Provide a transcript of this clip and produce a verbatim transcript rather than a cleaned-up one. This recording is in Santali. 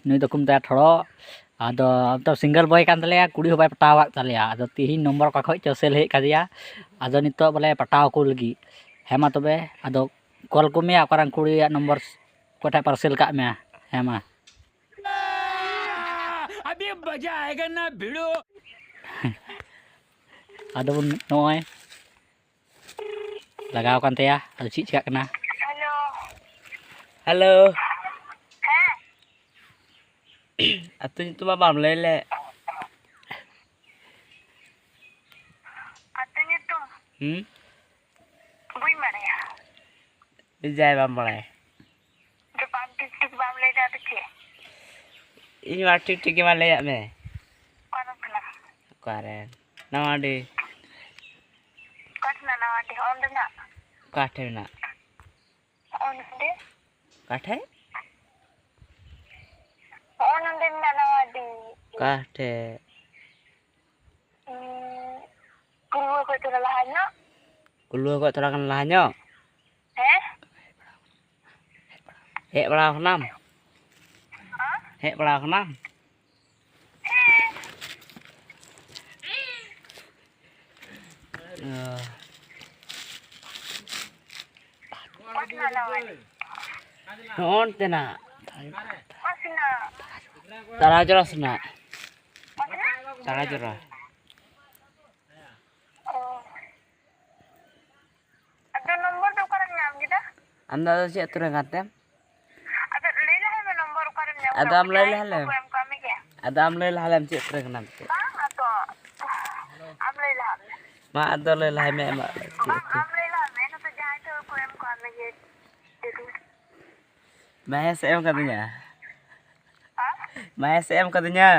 ᱱᱩᱭ ᱫᱚᱠᱚ ᱢᱮᱛᱟᱭᱟ ᱴᱷᱚᱲᱚ᱾ ᱟᱫᱚ ᱱᱤᱛᱚᱜ single boy ᱠᱟᱱ ᱛᱟᱞᱮᱭᱟ, ᱠᱩᱲᱤ ᱦᱚᱸ ᱵᱟᱭ ᱯᱟᱴᱟᱣ ᱟᱠᱟᱫ ᱛᱟᱞᱮᱭᱟ᱾ ᱟᱫᱚ ᱛᱤᱦᱤᱧ ᱱᱚᱢᱵᱚᱨ ᱚᱠᱟ ᱠᱷᱚᱡ ᱪᱚ ᱥᱮᱞ ᱦᱮᱡ ᱠᱟᱫᱮᱭᱟ᱾ ᱟᱫᱚ ᱱᱤᱛᱚᱜ ᱵᱚᱞᱮ ᱯᱟᱴᱟᱣ ᱟᱠᱚ ᱞᱟᱹᱜᱤᱫ᱾ ᱦᱮᱸ ᱢᱟ ᱛᱚᱵᱮ, ᱟᱫᱚ ᱠᱚᱞ ᱠᱚ ᱢᱮᱭᱟ ᱚᱠᱟᱨᱮᱱ ᱠᱩᱲᱤᱭᱟᱜ ᱱᱚᱢᱵᱚᱨ ᱚᱠᱚᱭ ᱴᱷᱮᱡ ᱯᱟᱨᱥᱮᱞ ᱠᱟᱜ ᱢᱮᱭᱟ᱾ ᱦᱮᱸ ᱢᱟ᱾ ᱟᱵᱷᱤ ᱢᱟᱡᱟ ᱟᱭᱮᱜᱟ ᱱᱟ ᱵᱷᱤᱲᱳ᱾ ᱟᱫᱚ ᱵᱚᱱ ᱱᱚᱜᱼᱚᱭ ᱞᱟᱜᱟᱣ ᱟᱠᱟᱱ ᱛᱟᱭᱟ᱾ ᱟᱫᱚ ᱪᱮᱫ ᱪᱤᱠᱟᱹᱜ ᱠᱟᱱᱟ? ᱦᱮᱞᱳ᱾ ᱦᱮᱞᱳ᱾ ᱦᱮᱸ᱾ ᱟᱹᱛᱩ ᱧᱩᱛᱩᱢ ᱢᱟ ᱵᱟᱢ ᱞᱟᱹᱭ ᱞᱮᱫ᱾ ᱟᱹᱛᱩ ᱧᱩᱛᱩᱢ? ᱦᱩᱸ? ᱵᱟᱹᱧ ᱵᱟᱲᱟᱭᱟ᱾ ᱡᱟᱭ ᱵᱟᱢ ᱵᱟᱲᱟᱭᱟ᱾ ᱡᱮ ᱵᱟᱢ ᱴᱷᱤᱠ ᱴᱷᱤᱠ ᱵᱟᱢ ᱞᱟᱹᱭ ᱫᱟ, ᱟᱫᱚ ᱪᱮᱫ? ᱤᱧ ᱢᱟ ᱴᱷᱤᱠ ᱴᱷᱤᱠ ᱜᱮ ᱢᱟ ᱞᱟᱹᱭᱟᱫ ᱢᱮ᱾ ᱚᱠᱟ ᱨᱮᱱ ᱠᱟᱱᱟᱢ? ᱚᱠᱟᱨᱮ? ᱱᱟᱣᱟ ᱰᱤ᱾ ᱚᱠᱟ ᱴᱷᱮᱱᱟᱜ ᱱᱟᱣᱟ ᱰᱤ? ᱚᱸᱰᱮᱱᱟᱜ? ᱚᱠᱟ ᱴᱷᱮᱱ ᱢᱮᱱᱟᱜ? ᱚᱸᱰᱮ᱾ ᱚᱠᱟ ᱴᱷᱮᱱ? ᱦᱚᱸᱜᱼᱚ ᱱᱚᱸᱰᱮ ᱢᱮᱱᱟᱜ ᱱᱟᱣᱟ ᱰᱤ᱾ ᱚᱠᱟ ᱴᱷᱮᱱ? ᱩᱸ, ᱠᱩᱞᱣᱟᱹ ᱠᱷᱚᱡ ᱛᱷᱚᱲᱟ ᱞᱟᱦᱟ ᱧᱚᱜ᱾ ᱠᱩᱞᱣᱟᱹ ᱠᱷᱚᱡ ᱛᱷᱚᱲᱟ ᱜᱟᱱ ᱞᱟᱦᱟ ᱧᱚᱜ? ᱦᱮᱸ? ᱦᱮᱡ ᱵᱟᱲᱟ ᱟᱠᱟᱱᱟᱢ? ᱦᱮᱸ? ᱦᱮᱡ ᱵᱟᱲᱟ ᱟᱠᱟᱱᱟᱢ? ᱦᱮᱸ᱾ ᱚ᱾ ᱚᱠᱟ ᱥᱮᱱᱟᱜ ᱱᱟᱣᱟ ᱰᱤ? ᱦᱚᱸᱜᱼᱚ ᱱᱚᱱᱛᱮᱱᱟᱜ᱾ ᱚᱠᱟ ᱥᱮᱱᱟᱜ? ᱛᱟᱨᱟᱡᱚᱲᱟ ᱥᱮᱱᱟᱜ᱾ ᱚᱠᱟ ᱥᱮᱱᱟᱜ? ᱛᱟᱨᱟᱡᱚᱲᱟ᱾ ᱚ᱾ ᱟᱫᱚ ᱱᱚᱢᱵᱚᱨ ᱫᱚ ᱚᱠᱟᱨᱮᱢ ᱧᱟᱢ ᱠᱮᱫᱟ? ᱟᱢ ᱫᱚ ᱟᱫᱚ ᱪᱮᱫ ᱟᱹᱛᱩ ᱨᱮᱱ ᱠᱟᱱ ᱛᱮᱢ? ᱟᱫᱚ ᱞᱟᱹᱭ ᱞᱟᱦᱟᱭ ᱢᱮ ᱱᱚᱢᱵᱚᱨ ᱚᱠᱟᱨᱮᱢ ᱧᱟᱢ ᱠᱮᱫᱟ? ᱟᱫᱚ ᱟᱢ ᱞᱟᱹᱭ ᱞᱟᱦᱟ ᱞᱮᱢ᱾ ᱠᱚ ᱮᱢ ᱠᱟᱜ ᱢᱮ ᱜᱮᱭᱟ᱾ ᱟᱫᱚ ᱟᱢ ᱞᱟᱹᱭ ᱞᱟᱦᱟ ᱞᱮᱢ ᱪᱮᱫ ᱟᱹᱛᱩ ᱨᱮᱱ ᱠᱟᱱᱟᱢ ᱛᱮ? ᱵᱟᱝ ᱟᱫᱚ᱾ ᱟᱢ ᱞᱟᱹᱭ ᱞᱟᱦᱟ ᱢᱮ᱾ ᱢᱟ ᱟᱫᱚ ᱞᱟᱹᱭ ᱞᱟᱦᱟᱭ ᱢᱮ ᱟᱢᱟᱜ ᱟᱹᱛᱩ, ᱵᱟᱝ, ᱟᱹᱛᱩ᱾ ᱟᱢ ᱞᱟᱹᱭ ᱞᱟᱦᱟ ᱢᱮ, ᱱᱚᱛᱮ ᱡᱟᱦᱟᱸᱭ ᱴᱷᱮᱱ ᱠᱚ ᱮᱢ ᱠᱟᱜ ᱢᱮ ᱜᱮ᱾ ᱢᱟᱭᱟᱥ ᱮ ᱮᱢ ᱠᱟᱫᱤᱧᱟ᱾ ᱦᱮᱸ? ᱢᱟᱭᱟᱥ ᱮ ᱮᱢ ᱠᱟᱫᱤᱧᱟ᱾